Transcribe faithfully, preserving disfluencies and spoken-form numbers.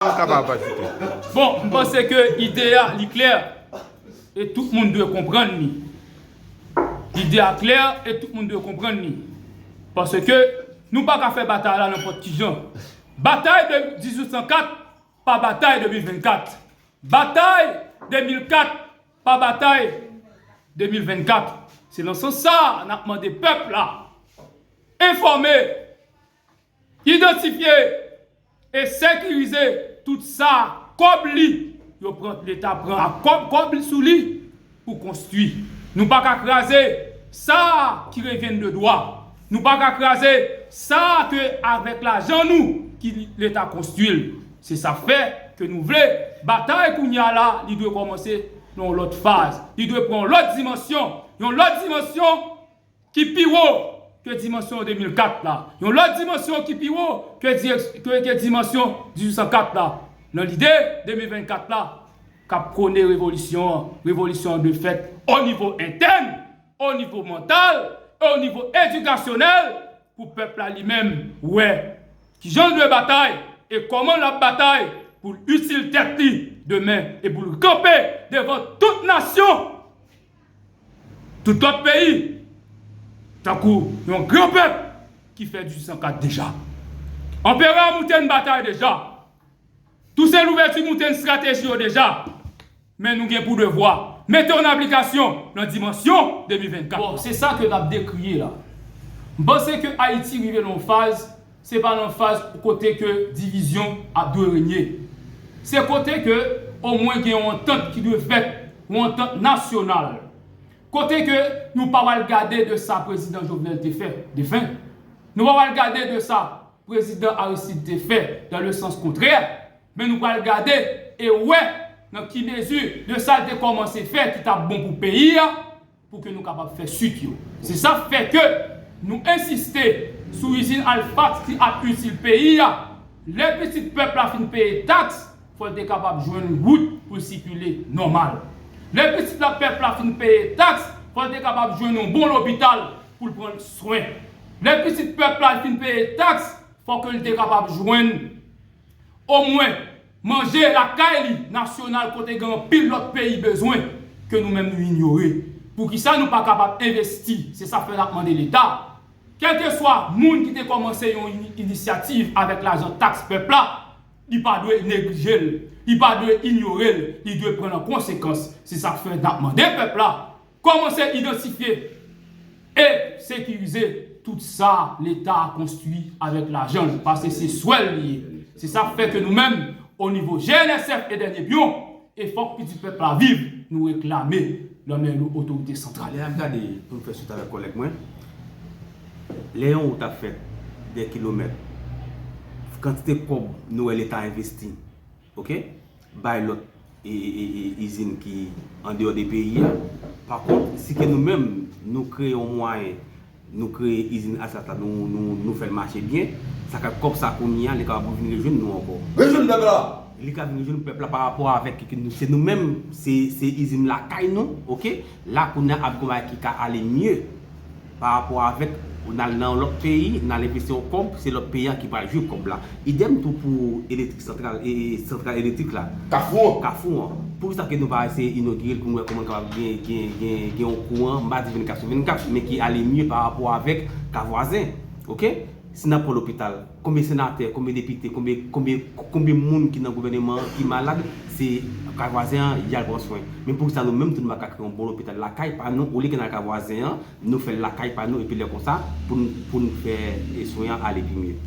Ou kapab ajoute. Bon, m panse ke ide a, li klè, e tout moun dwe konprann li. Ide a klè, e tout moun dwe konprann li. Paske nou pa ka fè batay la nenpòt ki jan. Batay de dizuit san kat pa batay de mil vennkat. Batay de mil kat pa batay de mil vennkat. Se nan sans sa, n ap mande pèp la enfòme, idantifye e sekirize tout sa kòb li yo pran, Leta pran ak kòb, kòb li sou li pou konstwi. Nou pa ka kraze sa ki revyen de dwa. Nou pa ka kraze sa ke avèk lajan nou ki Leta konstwi l. Se sa fè ke nou vle batay kounye a la, li dwe kòmanse nan yon lòt faz. Li dwe pran yon lòt dimansyon. Yon lòt dimansyon ki pi wo ke dimansyon de mil kat la. Yon lòt dimansyon ki pi wo ke, dirèk- ke, ke dimansyon dizuit san kat la. Nan lide de mil vennkat la, k ap pwone revolisyon an. Revolisyon an dwe fèt o nivo entèn, o nivo mantal, e o nivo edikasyonèl pou pèp la li menm wè kijan l dwe batay e kòman l ap batay pou l itil tèt li demen e pou l kanpe devan tout nasyon, tout lòt peyi, tankou yon gran pèp ki fè dizuit san kat deja. Anperè a moute n batay deja. Tousen Louvèti moute n estrateji yo deja. Men nou gen pou devwa mete yo an aplikasyon nan dimansyon de mil vennkat. Bon, se sa ke n ap dekriye la. M panse ke Ayiti rive nan yon faz, se pa nan faz kote ke divizyon ap dwe renye. Se kote ke omwen gen yon antant ki dwe fèt, yon antant nasyonal. Kote ke nou pa pral gade de sa prezidan Jovenel te fè, defen. Nou pa pral gade de sa prezidan Aristide te fè, dans le sens contraire, men nou pral gade e wè nan ki mezi de sa l te kòmanse fè ki t ap bon pou peyi a, pou ke nou kapab fè swit yo. Se sa k fè ke nou ensiste sou izin Alfat ki ap itil peyi a. Lè pitit pèp la fin peye taks, fò l te kapab jwenn wout pou l sikile nòmal. Lè pitit la pèp la fin peye taks, fò l te kapab jwenn yon bon lopital pou l pran swen. Lè pitit pèp la fin peye taks, fò ke l te kapab jwenn omwen manje lakay li nasyonal kote gen anpil lòt peyi bezwen ke nou menm nou inyore. Poukisa nou pa kapab envesti? Se sa fè n ap mande Leta, kèlkeswa moun ki te kòmanse yon ini- inisyativ avèk lajan taks pèp la, li pa dwe neglije l, li pa dwe inyore l, li dwe pran nan konsekans. Se sa fè n ap mande pèp la kòmanse idantifye e sekirize tout sa Leta a konstwi avèk lajan l, paske se swè l li ye. Se sa k fè ke nou menm, o nivo G N S F e Dènye Pyon, e fòk pitit pèp la viv, nou reklame nan men nou otorite santral. Lè n ap gade, pou m fè swit avèk kòlèg mwen, lè yon wout ap fèt de kilomèt, kantite kòb nou wè Leta envesti, oke, bay lòt e, e, e, e, izin ki andeyò de peyi a. Pa kont, si ke nou menm, nou kreye yon mwayen, nou kreye izin Alfat la, nou, nou, nou fè l mache byen, sa ka kòb sa kounye a, li kapab vin rejwenn nou ankò. Rejwenn pèp la! Li ka vin rejwenn pèp la pa rapò avèk ki, ki nou, se nou menm, se, se izin lakay nou, oke? La kounye a ap gon bagay ki ka ale mye. Pa rapò avèk, ou n al nan yon lòt peyi, n al envesti yon kòb, se lòt peyi a ki pral jwi kòb la. Idèm tou pou elektrik santral, e, e, santral elektrik la. Kafou an. Kafou an. Poukisa ke nou pa eseye inogire l pou n wè kòman l kapab gen, gen, gen, gen yon kouran, m pa di vennkat sou vennkat, men ki ale mye pa rapò avèk ka vwazen. Oke? Si n ap pran lopital, konbyen senatè, konbyen depite, konbyen, konbyen, konbyen moun ki nan gouvèneman an ki malad, se ka vwazen an y al pran swen. Men poukisa nou menm tou nou pa ka kreye yon bon lopital lakay pa nou, olye ke n al ka vwazen an, nou fè l lakay pa nou, epi lè konsa, pou n, pou n fè, e, swen an ale pi mye.